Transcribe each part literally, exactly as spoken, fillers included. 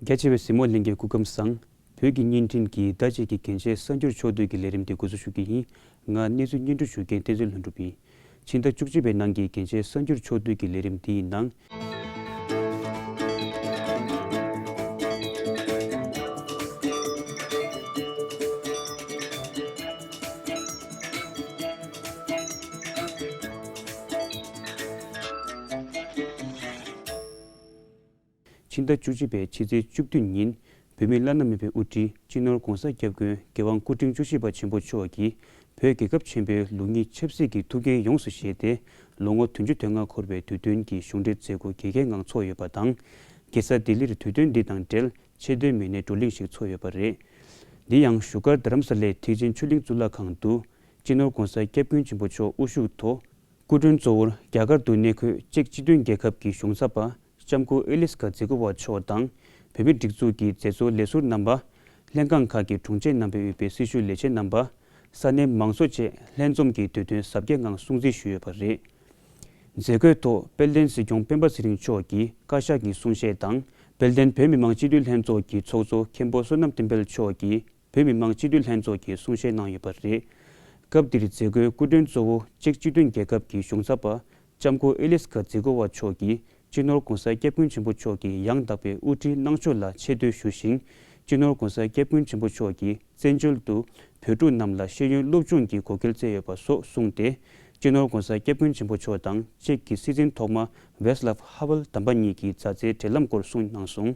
རྒྱ་ཆེ་བའི་གཟིགས་མོ་ལྷན་རྒྱས་སྐུ་ཁམས་བཟང་། བོད་ཀྱི་བརྙན་འཕྲིན་གྱི་ཟླ་གཅིག་གི་གན་ཆའི་གསར་འགྱུར་ཕྱོགས་བསྡུས་ཀྱི་ལས་རིམ་དེ་འགོ་འཛུགས་ཞུ་གི་ཡིན། ང་གནས་ཚུལ་སྙན་སྒྲོན་ཞུ་མཁན་བསྟན་འཛིན་ལྷུན་གྲུབ་ཡིན། ཕྱི་ཟླ་བཅུ་གཅིག་པའི་ནང་གི་གན་ཆའི་གསར་འགྱུར་ཕྱོགས་བསྡུས་ཀྱི་ལས་རིམ་འདིའི་ནང་། ཕྱི་ཟླ་བཅུ་གཅིག་པའི་ཕྱི་ཚེས་བཅུ་བདུན་ཉིན། བོད་མིའི་བླ་ན་མེད་པའི་དབུ་ཁྲིད་སྤྱི་ནོར་༧གོང་ས་༧སྐྱབས་མགོན་རྒྱལ་དབང་སྐུ་ཕྲེང་བཅུ་བཞི་པ་ཆེན་པོ་མཆོག་གིས་བོད་རྒྱལ་ཁབ་ཆེན་པོའི་ལུགས་གཉིས་ཆབ་སྲིད་ཀྱི་ཐུགས་འགན་ཡོངས་སུ་བཞེས་ཏེ། ལོ་ངོ་བདུན་ཅུ་དོན་ལྔ་འཁོར་བའི་དུས་སྟོན་གྱི་གཞུང་འབྲེལ་མཛད་སྒོ་དགེ་རྒན་ངང་ཚོགས་ཡོད་པ་དང་། རྒྱལ་ས་ལྡི་ལིར་དུས་སྟོན་འདི་དང་འབྲེལ་ཆེས་མཐོའི་མི་སྣའི་བགྲོ་གླེང་ཞིག་ཚོགས་ཡོད་པ་རེད། འདི་ཡང་བཞུགས་སྒར་རྡ་རམ་ས་ལའི་ཐེག་ཆེན་ཆོས་གླིང་གཙུག་ལག་ཁང་དུ་སྤྱི་ནོར་༧གོང་ས་༧སྐྱབས་མགོན་ཆེན་པོ་མཆོག་དབུ་བཞུགས་ཐོག་སྐུ་མགྲོན་གཙོ་བོར་རྒྱ་གར་དུ་གནས་འཁོད་ཅེཀ་སྤྱི་མཐུན་རྒྱལ་ཁབ་ཀྱི་གཞུང་ཚབ་པ་ལྕམ་སྐུ་ཨེ་ལིས་ཀ་ཛི་ཀོ་ཝ་མཆོག་དང་། བོད་མིའི་སྒྲིག་འཛུགས་ཀྱི་མཛད་གཙོ་ལས་ཟུར་རྣམ་པ། ལྷན་ཁང་ཁག་གི་དྲུང་ཆེ་རྣམ་པས་དབུས་པའི་སྲི་ཞུ་ལས་བྱེད་རྣམ་པ། ས་གནས་མང་ཚོགས་བཅས་ལྷན་འཛོམས་ཀྱིས་དུས་སྟོན་གཟབ་རྒྱས་ངང་སྲུང་བརྩི་ཞུས་ཡོད་པ་རེད། མཛད་སྒོའི་ཐོག་དཔལ་ལྡན་སྲིད་སྐྱོང་སྤེན་པ་ཚེ་རིང་མཆོག་གིས་བཀའ་ཤག་གི་གསུང་བཤད་དང་། དཔལ་ལྡན་བོད་མི་མང་སྤྱི་འཐུས་ལྷན་ཚོགས་ཀྱི་ཚོགས་གཙོ་མཁན་པོ་བསོད་ནམས་བསྟན་འཕེལ་མཆོག་གིས་བོད་མི་མང་སྤྱི་འཐུས་ལྷན་ཚོགས་ཀྱི་གསུང་བཤད་གནང་ཡོད་པ་རེད། སྐབས་འདིར་མཛད་སྒོའི་སྐུ་མགྲོན་གཙོ་བོ་ཅེཀ་སྤྱི་མཐུན་རྒྱལ་ཁབ་ཀྱི་གཞུང་ཚབ་པ་ལྕམ་སྐུ་ཨེ་ལིས་ཀ་ཛི་ཀོ་ཝ་མཆོག་གིས་སྤྱི་ནོར་༧གོང་ས་༧སྐྱབས་མགོན་ཆེན་པོ་མཆོག་གི་ཡང་དག་པའི་དབུ་ཁྲིད་གནང་ཕྱོགས་ལ་ཆེ་བསྟོད་ཞུས་ཤིང་། སྤྱི་ནོར་༧གོང་ས་༧སྐྱབས་མགོན་ཆེན་པོ་མཆོག་གིས་བཙན་བྱོལ་དུ་བོད་ཕྲུག་རྣམས་ལ་ཤེས་ཡོན་སློབ་སྦྱོང་གི་བགོ་སྐལ་བསྩལ་ཡོད་པ་སོགས་གསུངས་ཏེ། སྤྱི་ནོར་༧གོང་ས་༧སྐྱབས་མགོན་ཆེན་པོ་མཆོག་དང་ཅེཀ་གི་སྲིད་འཛིན་ཐོག་མ་ཝེ་སི་ལབ་ཧ་ཝེལ་དམ་པ་གཉིས་ཀྱི་མཛའ་བརྩེའི་འབྲེལ་ལམ་སྐོར་གསུངས་གནང་སོང་།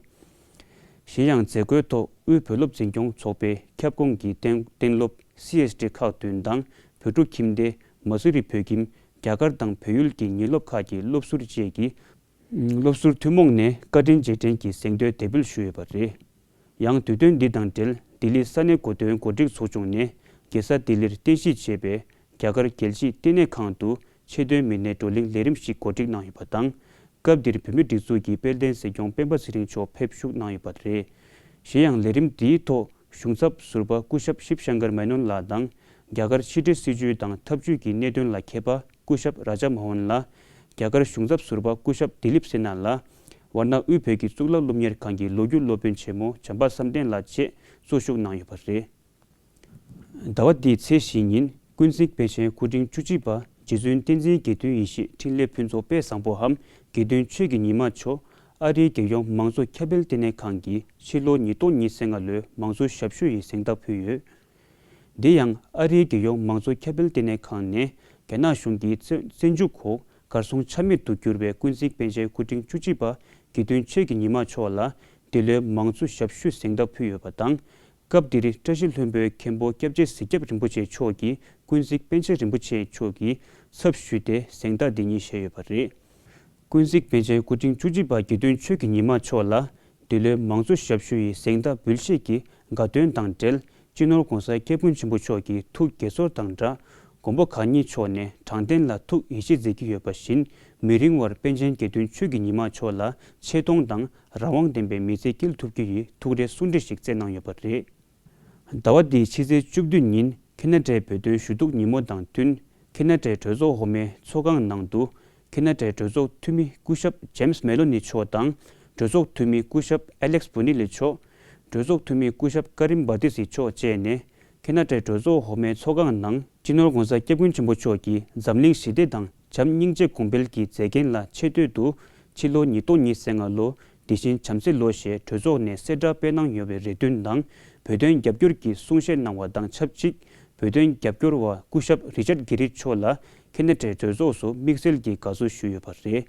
གཞན་ཡང་མཛད་སྒོའི་ཐོག་དབུས་བོད་སློབ་འཛིན་སྐྱོང་ཚོགས་པའི་ཁྱབ་ཁོངས་ཀྱི་གཏན་གཏན་སློབ་སི་ཨེཆ་ཌི་ཁག་བདུན་དང་། བོད་ཕྲུག་ཁྱིམ་སྡེ། མ་སུ་རི་བོད་ཁྱིམ། རྒྱ་གར་དང་བོད་ཡུལ་གྱི་ཉིན་སློབ་ཁག་གི་སློབ་ཟུར་བཅས་ཀྱིས་སློབ་ཟུར་ཐུན་མོང་ནས་བཀའ་དྲིན་རྗེས་དྲན་གྱི་གཟེངས་བསྟོད་དེ་འབུལ་ཞུས་ཡོད་པ་རེད། ཡང་དུས་སྟོན་འདི་དང་འབྲེལ་ལྡི་ལི་ས་གནས་འགོ་འདྲེན་གོ་སྒྲིག་ཚོགས་ཆུང་ནས་རྒྱལ་ས་ལྡི་ལིར་རྟེན་གཞི་བྱས་པའི་རྒྱ་གར་རྒྱལ་སྤྱིའི་ལྟེ་གནས་ཁང་དུ་ཆེས་མཐོའི་མི་སྣའི་བགྲོ་གླེང་ལས་རིམ་ཞིག་གོ་སྒྲིག་གནང་ཡོད་པ་དང་། སྐབས་འདིར་བོད་མིའི་སྒྲིག་འཛུགས་ཀྱི་དཔལ་ལྡན་སྲིད་སྐྱོང་སྤེན་པ་ཚེ་རིང་མཆོག་ཕེབས་ཞུགས་གནང་ཡོད་པ་རེད། གཞན་ཡང་ལས་རིམ་འདིའི་ཐོག་གཞུང་ཚབ་ཟུར་པ་སྐུ་ཞབས་ཤིབ་ཤང་ཀར་མེ་ནོན་ལགས་དང་། རྒྱ་གར་ཕྱི་འབྲེལ་སྲིད་ཇུས་དང་འཐབ་ཇུས་ཀྱི་གནད་དོན་ལ་མཁས་པ་སྐུ་ཞབས་རཱ་ཇ་མོ་ཧོན་ལགས། རྒྱ་གར་གཞུང་ཚབ་ཟུར་པ་སྐུ་ཞབས་དི་ལིབ་སི་ནྷ་ལགས། ཝར་ན་དབུས་བོད་ཀྱི་གཙུག་ལག་སློབ་གཉེར་ཁང་གི་ལོ་རྒྱུས་སློབ་དཔོན་ཆེན་མོ་བྱམས་པ་བསམ་གཏན་ལགས་བཅས་གཙོ་བཞུགས་གནང་ཡོད་པ་རེད། ཟླ་བ་འདིའི་ཚེས་བཞི་ཉིན་ཀུན་གཟིགས་པཎ་ཆེན་སྐུ་ཕྲེང་བཅུ་གཅིག་པ་རྗེ་བཙུན་བསྟན་འཛིན་དགེ་འདུན་ཡེ་ཤེས་འཕྲིན་ལས་ཕུན་ཚོགས་དཔལ་བཟང་པོའམ་དགེ་འདུན་ཆོས་ཀྱི་ཉི་མ་མཆོག་ཨ་རིའི་རྒྱལ་ཡོངས་མང་གཙོ་ཁྱབ་སྤེལ་ལྟེ་གནས་ཁང་གིས་ཕྱི་ལོ་ཉིས་སྟོང་ཉི་ཤུ་རྩ་ལྔ་ལོའི་མང་གཙོའི་ཞབས་ཞུ་ཡི་གཟེངས་རྟགས་ཕུལ་ཡོད། འདི་ཡང་ཨ་རིའི་རྒྱལ་ཡོངས་མང་གཙོ་ཁྱབ་སྤེལ་ལྟེ་གནས་ཁང་ནས་རྒྱ་ནག་གཞུང་གི་བཙོན་བཙོན་འཇུག་འོག་གར་སོང་ཆ་མེད་དུ་གྱུར་བའི་ཀུན་གཟིགས་པཎ་ཆེན་སྐུ་ཕྲེང་བཅུ་གཅིག་པ་དགེ་འདུན་ཆོས་ཀྱི་ཉི་མ་མཆོག་ལ་འདི་ལོའི་མང་གཙོ་ཞབས་ཞུའི་གཟེངས་རྟགས་ཕུལ་ཡོད་པ་དང་། སྐབས་འདིར་བཀྲ་ཤིས་ལྷུན་པོའི་མཁན་པོ་སྐྱབས་རྗེ་གཟིགས་སྐྱབས་རིན་པོ་ཆེ་མཆོག་གིས་ཀུན་གཟིགས་པཎ་ཆེན་རིན་པོ་ཆེ་མཆོག་གི་ཚབ་ཞུས་ཏེ་གཟེངས་རྟགས་འདི་ཉིད་བཞེས་ཡོད་པ་རེད། ཀུན་གཟིགས་པཎ་ཆེན་སྐུ་ཕྲེང་བཅུ་གཅིག་པ་དགེ་འདུན་ཆོས་ཀྱི་ཉི་མ་མཆོག་ལ་འདི་ལོའི་མང་གཙོ་ཞབས་ཞུ་ཡི་གཟེངས་རྟགས་འབུལ་བཞེས་ཀྱི་དགའ་སྟོན་དང་འབྲེལ། སྤྱི་ནོར་༧གོང་ས་༧སྐྱབས་མགོན་ཆེན་པོ་མཆོག་གི་ཐུགས་དགྱེས་ཚོར་དང་སྦྲགས། མགོན་པོ་གང་ཉིད་མཆོག་ནས་དྲང་བདེན་ལ་ཐུགས་ཡིད་ཆེས་མཛད་ཀྱི་ཡོད་པ་བཞིན། མི་རིང་བར་པཎ་ཆེན་དགེ་འདུན་ཆོས་ཀྱི་ཉི་མ་མཆོག་ལ་ཆེ་མཐོང་དང་རང་དབང་ལྡན་པའི་མི་ཚེ་སྐྱེལ་ཐུབ་རྒྱུ་ཡི་ཐུགས་རེ་གསུང་འདྲི་ཞིག་བསྩལ་གནང་ཡོད་པ་རེད། ཟླ་བ་འདིའི་ཕྱི་ཚེས་བཅུ་བདུན་ཉིན་ཁེ་ན་ཌའི་བོད་དོན་ཞུ་གཏུག་ཉིན་མོ་དང་བསྟུན། ཁེ་ན་ཌའི་གྲོས་ཚོགས་འོག་མའི་ཚོགས་ཁང་ནང་དུ། ཁེ་ན་ཌའི་གྲོས་ཚོགས་འཐུས་མི་སྐུ་ཞབས་ཇེམ་སི་མེ་ལོ་ནི་མཆོག་དང་། གྲོས་ཚོགས་འཐུས་མི་སྐུ་ཞབས་ཨེ་ལེག་སི་བྷུ་ནི་ལི་མཆོག་གྲོས་ཚོགས་འཐུས་མི་སྐུ་ཞབས་ཀ་རིམ་བར་ཏི་སི་མཆོག་བཅས་ནས། ཁེ་ན་ཌའི་གྲོས་ཚོགས་འོག་མའི་ཚོགས་ཁང་ནང་། སྤྱི་ནོར་༧གོང་ས་༧སྐྱབས་མགོན་ཆེན་པོ་མཆོག་གིས་འཛམ་གླིང་ཞི་བདེ་དང་བྱམས་སྙིང་རྗེ་གོང་འཕེལ་གྱི་མཛད་འགན་ལ་ཆེ་བསྟོད་དུ། ཕྱི་ལོ་ཉིས་སྟོང་ཉི་ཤུ་རྩ་ལྔ་ལོ་འདི་བཞིན་བྱམས་བརྩེའི་ལོ་ཞེས་གྲོས་ཚོགས་ནས་གསལ་བསྒྲགས་སྤེལ་གནང་ཡོད་པའི་རེ་འདུན་དང་། བོད་དོན་རྒྱབ་སྐྱོར་གྱི་གསུང་བཤད་གནང་བ་དང་ཆབས་ཅིག་བོད་དོན་རྒྱབ་སྐྱོར་བ་སྐུ་ཞབས་རི་ཅར་གྷི་རིད་མཆོག་ལ་ཁེ་ན་ཌའི་གྲོས་ཚོགས་སུ་དམིགས་བསལ་གྱི་དགའ་བསུ་ཞུས་ཡོད་པ་རེད།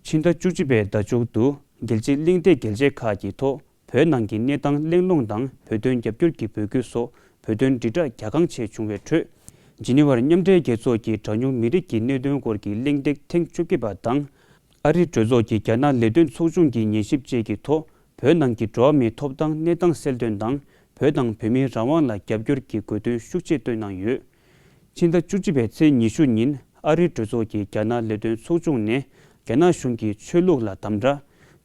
ཕྱི་ཟླ་བཅུ་གཅིག་པའི་ཟླ་མཇུག་ཏུ་རྒྱལ་སྤྱིའི་གླེང་སྟེགས་རྒྱལ་ཆེན་ཁག་གི་ཐོག་བོད་ནང་གི་གནས་སྟངས་གླེང་སློང་དང་བོད་དོན་རྒྱབ་སྐྱོར་གྱི་འབོད་སྐུལ་སོགས་བོད་དོན་དྲིལ་བསྒྲགས་རྒྱ་གང་ཆེ་བྱུང་བའི་ཁྲོད། ཇི་ནི་ཝར་མཉམ་འབྲེལ་རྒྱལ་ཚོགས་ཀྱི་གྲངས་ཉུང་མི་རིགས་ཀྱི་གནད་དོན་སྐོར་གྱི་གླེང་སྟེགས་ཐེངས་བཅོ་བརྒྱད་པ་དང་། ཨ་རིའི་གྲོས་ཚོགས་ཀྱི་རྒྱ་ནག་ལས་དོན་ཚོགས་ཆུང་གི་ཉན་ཞིབ་བཅས་ཀྱི་ཐོག་བོད་ནང་གི་འགྲོ་བ་མིའི་ཐོབ་ཐང་གནས་སྟངས་གསལ་སྟོན་དང་། བོད་དང་བོད་མིའི་རང་དབང་ལ་རྒྱབ་སྐྱོར་གྱི་དགོས་འདུན་ཤུགས་ཆེ་བཏོན་གནང་ཡོད། ཕྱི་ཟླ་བཅུ་གཅིག་པའི་ཚེས་ཉི་ཤུ་ཉིན་ཨ་རིའི་གྲོས་ཚོགས་ཀྱི་རྒྱ་ནག་ལས་དོན་ཚོགས་ཆུང་ནས་རྒྱ་ནག་གཞུང་གིས་ཆོས་ལུགས་ལ་དམ་དྲག་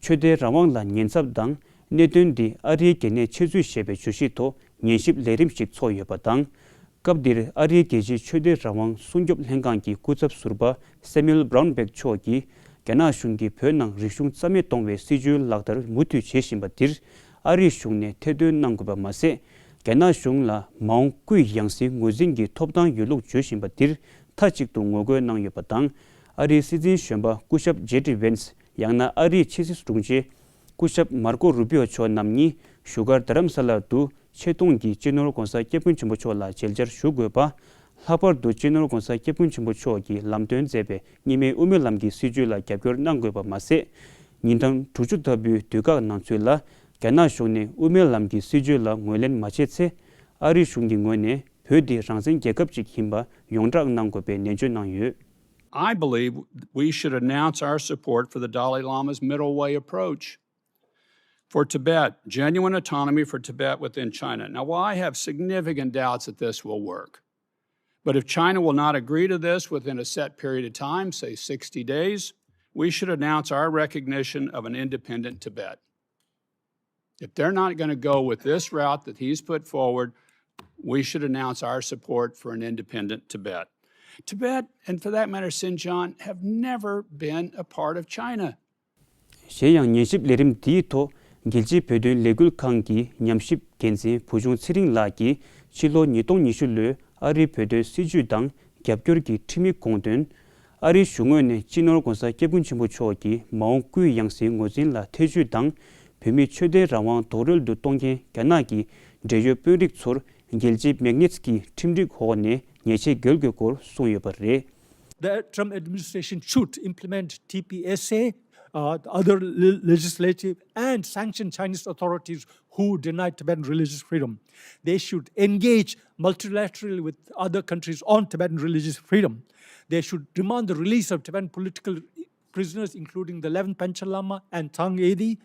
ཆོས་དད་རང་དབང་ལ་ཉེན་ཚབས་དང་། གནད་དོན་འདི་ཨ་རིའི་གལ་གནད་ཆེ་ཚུལ་ཞེས་པའི་བརྗོད་གཞིའི་ཐོག་ཉན་ཞིབ་ལས་རིམ་ཞིག་ཚོགས་ཡོད་པ་དང་། སྐབས་འདིར་ཨ་རིའི་རྒྱལ་སྤྱིའི་ཆོས་དད་རང་དབང་སྲུང་སྐྱོབ་ལྷན་ཁང་གི་སྐུ་ཚབ་ཟུར་པ་སེ་མུ་ཨེལ་བྷ་རའུན་བྷེག་མཆོག་གིས། རྒྱ་ནག་གཞུང་གིས་བོད་ནང་རིག་གཞུང་རྩ་མེད་གཏོང་བའི་སྲིད་བྱུས་ལག་བསྟར་མུ་མཐུད་བྱེད་བཞིན་པ་འདིར། ཨ་རིའི་གཞུང་ནས་ཐེར་འདོན་གནང་དགོས་པ་མ་ཟད། རྒྱ་ནག་གཞུང་ལ་མ་འོངས་སྐུའི་ཡང་སྲིད་ངོས་འཛིན་གྱི་ཐོབ་ཐང་ཡོད་ལུགས་བརྗོད་བཞིན་པ་འདིར་མཐའ་གཅིག་ཏུ་ངོ་རྒོལ་གནང་ཡོད་པ་དང་། ཨ་རིའི་སྲིད་འཛིན་གཞོན་པ་སྐུ་ཞབས་ཇེ་ཌི་ཝེན་སི་ཡང་ན་ཨ་རིའི་ཕྱི་སྲིད་དྲུང་ཆེ་སྐུ་ཞབས་མར་ཀོ་རུ་པིའོ་མཆོག་རྣམ་གཉིས་བཞུགས་སྒར་རྡ་རམ་ས་ལར་དུ་ཆེ་མཐོང་གིས་སྤྱི་ནོར་༧གོང་ས་༧སྐྱབས་མགོན་ཆེན་པོ་མཆོག་ལ་མཇལ་བཅར་ཞུ་དགོས་པ། ལྷག་པར་དུ་སྤྱི་ནོར་༧གོང་ས་༧སྐྱབས་མགོན་ཆེན་པོ་མཆོག་གིས་ལམ་སྟོན་མཛད་པའི་གཉིས་སྨན་དབུ་མའི་ལམ་གྱི་སྲིད་བྱུས་ལ་རྒྱབ་སྐྱོར་གནང་དགོས་པ་མ་ཟད། ཉིན་གྲངས་དྲུག་ཅུ་ལྟ་བུའི་དུས་བཀག་ནང་ཚུད་ལ་རྒྱ་ནག་གཞུང་ནས་དབུ་མའི་ལམ་གྱི་སྲིད་བྱུས་ལ་ངོས་ལེན་མ་བྱས་ཚེ། ཨ་རི་གཞུང་གི་ངོས་ནས་བོད་འདི་རང་བཙན་རྒྱལ་ཁབ་ཅིག་ཡིན་པ་ཡོངས་གྲགས་གནང་དགོས་པའི་ནན་བརྗོད་གནང་ཡོད། I believe we should announce our support for the Dalai Lama's middle way approach. For Tibet, genuine autonomy for Tibet within China. Now, while I have significant doubts that this will work, but if China will not agree to this within a set period of time, say sixty days, we should announce our recognition of an independent Tibet. If they're not going to go with this route that he's put forward, we should announce our support for an independent Tibet. Tibet, and for that matter, Xinjiang, have never been a part of China. གཞན་ཡང་ཉན་ཞིབ་ལས་རིམ་འདིའི་ཐོག་རྒྱལ་སྤྱིའི་བོད་དོན་ལས་འགུལ་ཁང་གི་ཉམས་ཞིབ་འགན་འཛིན་བུ་ཆུང་ཚེ་རིང་ལགས་ཀྱིས་ཕྱི་ལོ་ཉིས་སྟོང་ཉི་ཤུ་ལོའི་ཨ་རིའི་བོད་དོན་སྲིད་བྱུས་དང་རྒྱབ་སྐྱོར་གྱི་ཁྲིམས་ཡིག་དགོངས་དོན། ཨ་རིའི་གཞུང་ངོས་ནས་སྤྱི་ནོར་༧གོང་ས་༧སྐྱབས་མགོན་ཆེན་པོ་མཆོག་གི་མ་འོངས་སྐུའི་ཡང་སྲིད་ངོས་འཛིན་ལ་ཐེ་བྱུས་དང་། བོད་མིའི་ཆོས་དད་རང་དབང་རྡོག་རོལ་དུ་གཏོང་མཁན་རྒྱ་ནག་གི་འབྲེལ་ཡོད་དཔོན་རིགས་ཚོར་རྒྱལ་སྤྱིའི་མེག་ནིས་ཀྱི་ཁྲིམས་སྒྲིག་འོག་ནས་ཉེས་ཆད་འགེལ་དགོས་སྐོར་གསུངས་ཡོད་པ་རེད། The Trump administration should implement T P S A, uh, other le- legislative, and sanction Chinese authorities who deny Tibetan religious freedom. They should engage multilaterally with other countries on Tibetan religious freedom. They should demand the release of Tibetan political prisoners, including the eleventh Panchen Lama and Tang Edi.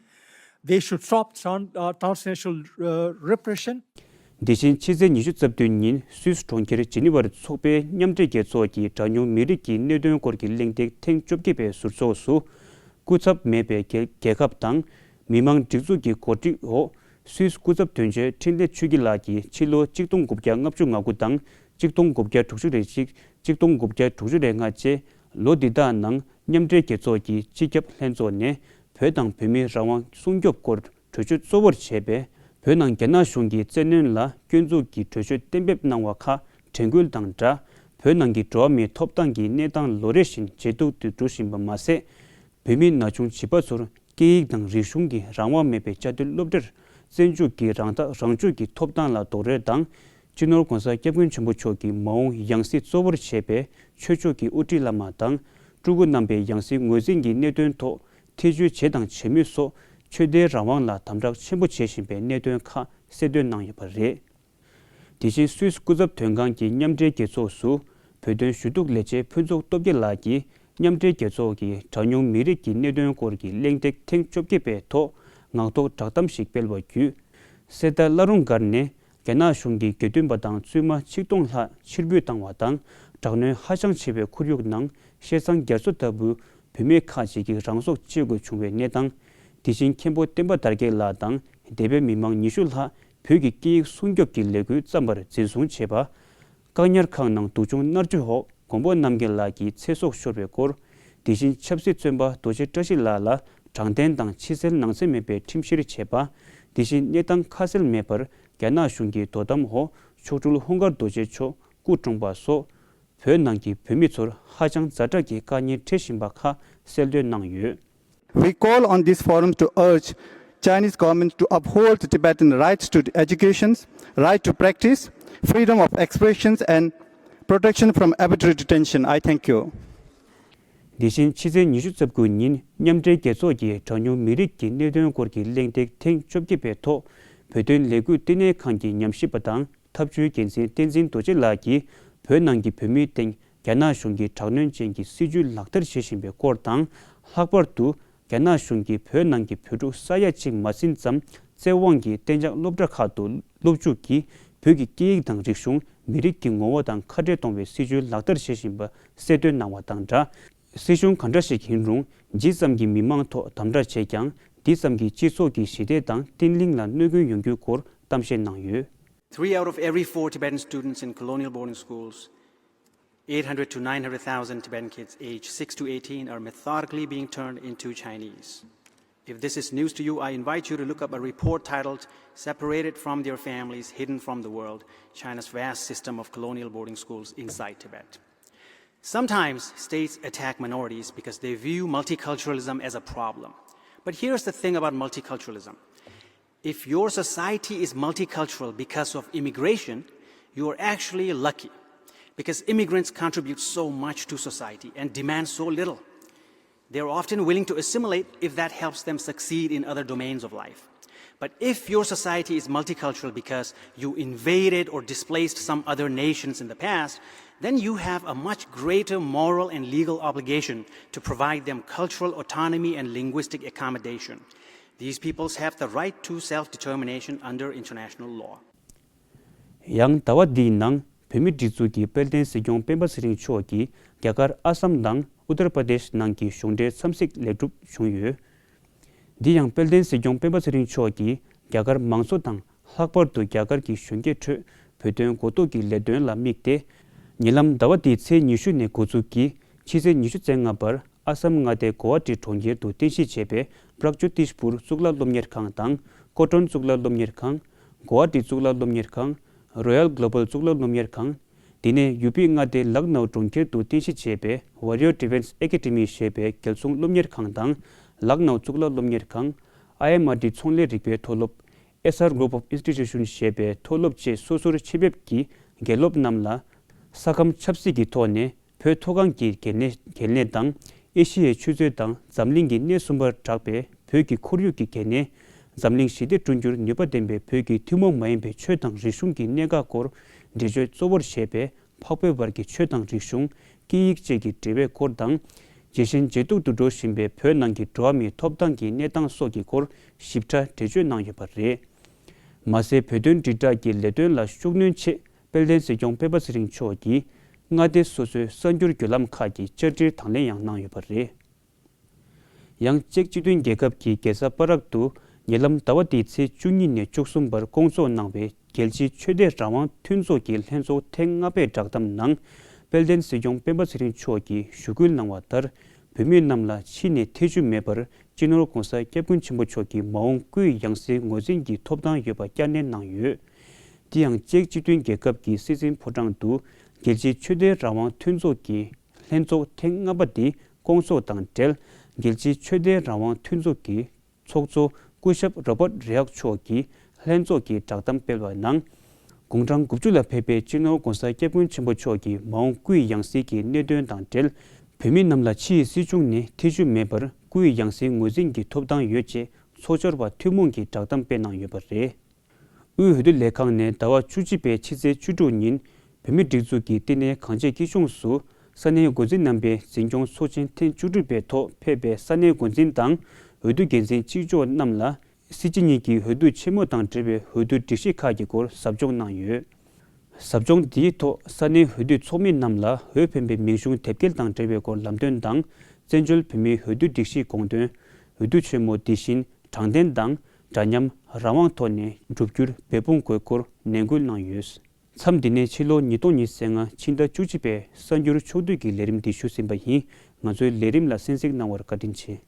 They should stop tran- uh, transnational uh, repression. དེ་བཞིན་ཕྱི་ཚེས་ཉི་ཤུ་རྩ་བདུན་ཉིན་སུད་སི་གྲོང་ཁྱེར་ཇི་ནི་ཝར་འཚོགས་པའི་མཉམ་འབྲེལ་རྒྱལ་ཚོགས་ཀྱི་གྲངས་ཉུང་མི་རིགས་ཀྱི་གནད་དོན་སྐོར་གྱི་གླེང་སྟེགས་ཐེངས་བཅོ་བརྒྱད་པའི་ཟུར་ཚོགས་སུ། སྐུ་ཚབ་མེད་པའི་རྒྱལ་རྒྱལ་ཁབ་དང་མི་མང་སྒྲིག་འཛུགས་ཀྱི་གོ་སྒྲིག་འོག་སུད་སི་སྐུ་ཚབ་དོན་གཅོད་འཕྲིན་ལས་ཆོས་སྐྱིད་ལགས་ཀྱིས་ཕྱི་ལོ་གཅིག་སྟོང་དགུ་བརྒྱ་ལྔ་བཅུ་ང་དགུ་དང་གཅིག་སྟོང་དགུ་བརྒྱ་དྲུག་ཅུ་རེ་གཅིག་གཅིག་སྟོང་དགུ་བརྒྱ་དྲུག་ཅུ་རེ་ལྔ་བཅས་ལོ་འདི་དག་ནང་མཉམ་འབྲེལ་རྒྱལ་ཚོགས་ཀྱི་སྤྱི་ཁྱབ་ལྷན་ཚོགས་ནས་བོད་དང་བོད་མིའི་རང་དབང་སྲུང་སྐྱོབ་སྐོར་གྲོས་ཆོད་གཙོ་བོར་བྱས་པའི་བོད་ནང་རྒྱ་ནག་གཞུང་གིས་བཙན་གནོན་ལ་སྐྱོན་འཛུགས་ཀྱི་གྲོས་ཆོད་གཏན་འབེབས་གནང་བ་ཁག་དྲན་སྐུལ་དང་སྦྲགས། བོད་ནང་གི་འགྲོ་བ་མིའི་ཐོབ་ཐང་གི་གནས་སྟངས་ལོ་རེ་བཞིན་ཇེ་སྡུག་ཏུ་འགྲོ་བཞིན་པ་མ་ཟད། བོད་མི་ན་ཆུང་བྱིས་པ་ཚོར་སྐད་ཡིག་དང་རིག་གཞུང་གི་རང་དབང་མེད་པའི་བཅའ་སྡོད་སློབ་གྲྭར་བཙན་འཇུག་གིས་རང་ཐག་རང་གཅོད་ཀྱི་ཐོབ་ཐང་ལ་རྡོག་རོལ་དང་། སྤྱི་ནོར་༧གོང་ས་༧སྐྱབས་མགོན་ཆེན་པོ་མཆོག་གི་མ་འོངས་ཡང་སྲིད་གཙོ་བོར་བྱས་པའི་ཆོས་ཕྱོགས་ཀྱི་དབུ་ཁྲིད་བླ་མ་དང་། སྤྲུལ་སྐུ་རྣམ་པའི་ཡང་སྲིད་ངོས་འཛིན་གྱི་གནད་དོན་ཐོག་ཐེ་བྱུས་བྱས་དང་བྱེད་མུས་སོགས་ཆོས་དད་རང་དབང་ལ་དམ་དྲག་ཆེན་པོ་བྱེད་བཞིན་པའི་གནད་དོན་ཁག་གསལ་སྟོན་གནང་ཡོད་པ་རེད། དེ་བཞིན་སུད་སི་སྐུ་ཚབ་དོན་ཁང་གི་མཉམ་འབྲེལ་རྒྱལ་ཚོགས་སུ་བོད་དོན་ཞུ་གཏུག་ལས་བྱེད་ཕུན་ཚོགས་སྟོབས་རྒྱལ་ལགས་ཀྱིས་མཉམ་འབྲེལ་རྒྱལ་ཚོགས་ཀྱི་གྲངས་ཉུང་མི་རིགས་ཀྱི་གནད་དོན་སྐོར་གྱི་གླེང་སྟེགས་ཐེངས་བཅོ་བརྒྱད་པའི་ཐོག་ངག་ཐོག་བསྒྲགས་གཏམ་ཞིག་སྤེལ་བ་བརྒྱུད། གསེར་རྟ་བླ་རུང་སྒར་ནས་རྒྱ་ནག་གཞུང་གིས་དགེ་འདུན་པ་དང་བཙུན་མ་ཆིག་སྟོང་ལྷག་ཕྱིར་འབུད་བཏང་བ་དང་། དྲག་གནོན་ཧ་ཅང་ཆེ་བའི་ཁོར་ཡུག་ནང་བཤད་བཟང་རྒྱ་མཚོ་ལྟ་བུ་བུད་མེད་ཁག་ཅིག་གིས་རང་སྲོག་བཅད་དགོས་བྱུང་བའི་གནས་སྟངས། དེ་བཞིན་མཁན་པོ་བསྟན་པ་དར་རྒྱས་ལགས་དང་འདས་པའི་མི་མང་ཉི་ཤུ་ལྷག་བོད་ཀྱི་སྐད་ཡིག་སྲུང་སྐྱོབ་ཀྱི་ལས་འགུལ་བརྩམས་པར་འཛིན་བཟུང་བྱས་པ། བཀག་ཉར་ཁང་ནང་སྡུག་སྦྱོང་མནར་གཅོད་འོག་མགོན་པོ་རྣམ་རྒྱལ་ལགས་ཀྱི་ཚེ་སྲོག་ཤོར་བའི་སྐོར། དེ་བཞིན་ཆབ་སྲིད་བཙོན་པ་རྡོ་རྗེ་བཀྲ་ཤིས་ལགས་ལ་དྲང་བདེན་དང་ཕྱི་གསལ་ནང་གསལ་མེད་པའི་ཁྲིམས་བཤེར་བྱས་པ། དེ་བཞིན་གནས་སྟངས་ཁ་གསལ་མེད་པར་རྒྱ་ནག་གཞུང་གི་དོ་དམ་འོག་མཆོག་སྤྲུལ་ཧུང་དཀར་རྡོ་རྗེ་མཆོག་སྐུ་གྲོངས་པ་སོགས། བོད་ནང་གི་བོད་མི་ཚོར་ཧ་ཅང་ཛ་དྲག་གི་དཀའ་ངལ་འཕྲད་བཞིན་པ་ཁག་གསལ་སྟོན་གནང་ཡོད། We call on this forum to urge Chinese government to uphold the Tibetan rights to education, right to practice, freedom of expressions and protection from arbitrary detention. I thank you. དེ་བཞིན་ཕྱི་ཚེས་ཉི་ཤུ་རྩ་དགུ་ཉིན་མཉམ་འབྲེལ་རྒྱལ་ཚོགས་ཀྱི་གྲངས་ཉུང་མི་རིགས་ཀྱི་གནད་དོན་སྐོར་གྱི་གླེང་སྟེགས་ཐེངས་བཅོ་བརྒྱད་པའི་ཐོག་བོད་དོན་ལས་འགུལ་བསྟི་གནས་ཁང་གི་ཉམས་ཞིབ་པ་དང་ཐབས་ཇུས་འགན་འཛིན་བསྟན་འཛིན་རྡོ་རྗེ་ལགས་ཀྱིས་བོད་ནང་གི་བོད་མིའི་སྟེང་རྒྱ་ནག་གཞུང་གིས་དྲག་གནོན་ཅན་གྱི་སྲིད་བྱུས་ལག་བསྟར་བྱེད་བཞིན་པའི་སྐོར་དང་། ལྷག་པར་དུ་རྒྱ་ནག་གཞུང་གིས་བོད་ནང་གི་བོད་ཕྲུག་ས་ཡ་གཅིག་མ་ཟིན་ཙམ་བཙན་དབང་གིས་གཏན་འཇགས་སློབ་གྲྭ་ཁག་ཏུ་སློབ་འཇུག་གིས་བོད་ཀྱི་སྐད་ཡིག་དང་རིག་གཞུང་མི་རིགས་ཀྱི་ངོ་བོ་དང་ཁ་བྲལ་གཏོང་བའི་སྲིད་བྱུས་ལག་བསྟར་བྱེད་བཞིན་པ་གསལ་སྟོན་གནང་བ་དང་སྦྲགས། སྲིད་གཞུང་གང་འདྲ་ཞིག་ཡིན་རུང་ཇི་ཙམ་གྱིས་མི་མང་ཐོག་དམ་དྲག་བྱས་ཀྱང་དེ་ཙམ་གྱིས་སྤྱི་ཚོགས་ཀྱི་ཞི་བདེ་དང་བརྟན་ལྷིང་ལ་གནོད་སྐྱོན་ཡོང་རྒྱུའི་སྐོར་གཏམ་བཤད་གནང་ཡོད། Three out of every four Tibetan students in colonial boarding schools Eight hundred to nine hundred thousand Tibetan kids aged six to eighteen are methodically being turned into Chinese. If this is news to you, I invite you to look up a report titled Separated from Their Families, Hidden from the World: China's Vast System of Colonial Boarding Schools Inside Tibet. Sometimes states attack minorities because they view multiculturalism as a problem. But here's the thing about multiculturalism: if your society is multicultural because of immigration, you are actually lucky, because immigrants contribute so much to society and demand so little. They are often willing to assimilate if that helps them succeed in other domains of life. But if your society is multicultural because you invaded or displaced some other nations in the past, then you have a much greater moral and legal obligation to provide them cultural autonomy and linguistic accommodation. These peoples have the right to self determination under international law. ཡང་ཟླ་བ་འདིའི་ནང་བོད་མིའི་སྒྲིག་འཛུགས་ཀྱི་དཔལ་ལྡན་སྲིད་སྐྱོང་སྤེན་པ་ཚེ་རིང་མཆོག་གིས་རྒྱ་གར་ཨ་སམ་དང་ཨུ་ཏར་པ་དེཤ་ནང་གི་གཞུང་འབྲེལ་འཚམས་གཟིགས་ལེགས་གྲུབ་བྱུང་ཡོད། འདི་ཡང་དཔལ་ལྡན་སྲིད་སྐྱོང་སྤེན་པ་ཚེ་རིང་མཆོག་གིས་རྒྱ་གར་མང་གཙོ་དང་། ལྷག་པར་དུ་རྒྱ་གར་གྱི་གཞོན་སྐྱེས་ཁྲོད་བོད་དོན་གོ་རྟོགས་ཀྱི་ལས་དོན་ལ་དམིགས་ཏེ། ཉེ་ལམ་ཟླ་བ་འདིའི་ཚེས་ཉི་ཤུ་ནས་འགོ་འཛུགས་ཀྱིས་ཕྱི་ཚེས་ཉི་ཤུ་རྩ་ལྔ་བར་ཨ་སམ་མངའ་སྡེ་གོ་ཧ་ཊི་གྲོང་ཁྱེར་དུ་རྟེན་གཞི་བྱས་པའི་པྲག་ཇོ་ཏིཤ་པུར་གཙུག་ལག་སློབ་གཉེར་ཁང་དང་། ཀོ་ཀྲོན་གཙུག་ལག་སློབ་གཉེར་ཁང་། གོ་ཧ་ཊི་གཙུག་ལག་སློབ་གཉེར་ཁང་། རོ་ཡལ་གློ་བལ་གཙུག་ལག་སློབ་གཉེར་ཁང་། དེ་ནས་ཡུ་པི་མངའ་སྡེ་ལག་ནའུ་གྲོང་ཁྱེར་དུ་རྟེན་གཞི་བྱས་པའི་Warrior Defence Academy ཞེས་པའི་རྒྱལ་སྲུང་སློབ་གཉེར་ཁང་དང་། ལག་ནའུ་གཙུག་ལག་སློབ་གཉེར་ཁང་། ཨའི་ཨེམ་ཨར་ཊི་ཚོང་ལས་རིག་པའི་མཐོ་སློབ། Essar Group of Institutions ཞེས་པའི་མཐོ་སློབ་བཅས་སོ་སོར་ཆེད་ཕེབས་ཀྱིས་དགེ་སློབ་རྣམས་ལ་ས་ཁམས་ཆབ་སྲིད་ཀྱི་ཐོག་ནས་བོད་མཐོ་སྒང་གི་གལ་གནད་གལ་གནད་དང་། ཨེ་ཤི་ཡའི་ཆུ་མཛོད་དང་འཛམ་གླིང་གི་སྣེ་གསུམ་པར་གྲགས་པའི་བོད་ཀྱི་ཁོར་ཡུག་གི་གལ་གནད། འཛམ་གླིང་ཞི་བདེ་བསྐྲུན་རྒྱུར་ནུས་པ་ལྡན་པའི་བོད་ཀྱི་ཐུན་མོང་མ་ཡིན་པའི་ཆོས་དང་རིག་གཞུང་གི་གནད་འགག་སྐོར་འགྲེལ་བརྗོད་གཙོ་བོར་བྱས་པའི་འཕགས་བོད་བར་གྱི་ཆོས་དང་རིག་གཞུང་། སྐད་ཡིག་བཅས་ཀྱི་འབྲེལ་བའི་སྐོར་དང་། ཇེ་ཞན་ཇེ་སྡུག་ཏུ་འགྲོ་བཞིན་པའི་བོད་ནང་གི་འགྲོ་བ་མིའི་ཐོབ་ཐང་གི་གནས་སྟངས་སོགས་ཀྱི་སྐོར་ཞིབ་ཕྲ་འགྲེལ་བརྗོད་གནང་ཡོད་པ་རེད། མ་ཟད་བོད་དོན་དྲིལ་བསྒྲགས་ཀྱི་ལས་དོན་ལ་ཤུགས་སྣོན་ཆེད་དཔལ་ལྡན་སྲིད་སྐྱོང་སྤེན་པ་ཚེ་རིང་མཆོག་གིས་མངའ་སྡེ་སོ་སོའི་གསར་འགྱུར་བརྒྱུད་ལམ་ཁག་གི་བཅར་འདྲིར་དང་ལེན་ཡང་གནང་ཡོད་པ་རེད། ཡང་ཅེཀ་སྤྱི་མཐུན་རྒྱལ་ཁབ་ཀྱི་རྒྱལ་ས་པ་རག་ཏུ་ཉེ་ལམ་ཟླ་བ་འདིའི་ཚེས་བཅུ་གཉིས་ནས་བཅུ་གསུམ་བར་བསྐོང་ཚོགས་གནང་བའི་རྒྱལ་སྤྱིའི་ཆོས་དད་རང་དབང་མཐུན་ཚོགས་ཀྱི་ལྷན་ཚོགས་ཐེངས་ལྔ་པའི་བསྒྲགས་གཏམ་ནང་དཔལ་ལྡན་སྲིད་སྐྱོང་སྤེན་པ་ཚེ་རིང་མཆོག་གིས་ཞུ་སྐུལ་གནང་བ་ལྟར། བོད་མི་རྣམས་ལ་ཕྱི་ནས་ཐེ་བྱུས་མེད་པར་སྤྱི་ནོར་༧གོང་ས་༧སྐྱབས་མགོན་ཆེན་པོ་མཆོག་གི་མ་འོངས་སྐུའི་ཡང་སྲིད་ངོས་འཛིན་གྱི་ཐོབ་ཐང་ཡོད་པ་བསྐྱར་ནན་གནང་ཡོད། དེ་ཡང་ཅེཀ་སྤྱི་མཐུན་རྒྱལ་ཁབ་ཀྱི་སྲིད་འཛིན་ཕོ་བྲང་དུ་རྒྱལ་སྤྱིའི་ཆོས་དད་རང་དབང་མཐུན་ཚོགས་ཀྱི་ལྷན་ཚོགས་ཐེངས་ལྔ་པ་འདི་བསྐོང་ཚོགས་དང་འབྲེལ། རྒྱལ་སྤྱིའི་ཆོས་དད་རང་དབང་མཐུན་ཚོགས་ཀྱི་ཚོགས་གཙོ་སྐུ་ཞབས་Robert Reich མཆོག་གིས་ལྷན་ཚོགས་ཀྱི་བསྒྲགས་གཏམ་སྤེལ་བ་ནང་། དགུང་གྲངས་དགུ་བཅུ་ལ་ཕེབས་པའི་སྤྱི་ནོར་༧གོང་ས་༧སྐྱབས་མགོན་ཆེན་པོ་མཆོག་གི་མ་འོངས་སྐུའི་ཡང་སྲིད་ཀྱི་གནད་དོན་དང་འབྲེལ། བོད་མི་རྣམས་ལ་ཕྱི་ཡི་སྲིད་གཞུང་ནས་ཐེ་བྱུས་མེད་པར་སྐུའི་ཡང་སྲིད་ངོས་འཛིན་གྱི་ཐོབ་ཐང་ཡོད་ཅེས་ཚོགས་བཅར་བ་ཐུན་མོང་གིས་བསྒྲགས་གཏམ་སྤེལ་གནང་ཡོད་པ་རེད། དབུས་འོས་བསྡུ་ལས་ཁང་ནས་ཟླ་བ་བཅུ་གཅིག་པའི་ཕྱི་ཚེས་བཅུ་དྲུག་ཉིན་བོད་མིའི་སྒྲིག་འཛུགས་ཀྱི་བསྟི་གནས་གངས་ཅན་སྐྱིད་གཤོངས་སུ་ས་གནས་འགོ་འཛིན་རྣམ་པའི་འཛིན་སྐྱོང་ཚོགས་ཆེན་ཐེངས་བཅུ་དྲུག་པའི་ཐོག་ཕེབས་པའི་ས་གནས་འགོ་འཛིན་དང་འོས་བསྡུ་འགན་འཛིན་གཅིག་ལྕོགས་རྣམས་ལ་སྲིད་སྤྱི་གཉིས་ཀྱི་འོས་བསྡུ་ཆེན་མོ་དང་འབྲེལ་བའི་འོས་བསྡུ་སྒྲིག་གཞི་ཁག་གི་སྐོར་ཟབ་སྦྱོང་གནང་ཡོད། ཟབ་སྦྱོང་འདིའི་ཐོག་ས་གནས་འོས་བསྡུ་ཚོགས་མི་རྣམས་ལ་འོས་འཕེན་པའི་མིང་གཞུང་དེབ་སྐྱེལ་དང་འབྲེལ་བའི་སྐོར་ལམ་སྟོན་དང་། བཙན་བྱོལ་བོད་མིའི་འོས་བསྡུ་སྒྲིག་གཞིའི་དགོངས་དོན། འོས་བསྡུ་ཆེན་མོ་འདི་བཞིན་དྲང་བདེན་དང་འདྲ་མཉམ། རང་དབང་ཐོག་ནས་བསྒྲུབ་རྒྱུར་འབད་འབུངས་དགོས་སྐོར་ནན་སྐུལ་གནང་ཡོད། མཚམས་འདི་ནས་ཕྱི་ལོ་ཉིས་སྟོང་ཉི་ཤུ་རྩ་ལྔ་ཕྱི་ཟླ་བཅུ་གཅིག་པའི་གསར་འགྱུར་ཕྱོགས་བསྡུས་ཀྱི་ལས་རིམ་འདི་ཞུས་ཟིན་པ་ཡིན། ང་ཚོའི་ལས་རིམ་ལ་གསན་གཟིགས་གནང་བར་བཀའ་དྲིན་ཆེ།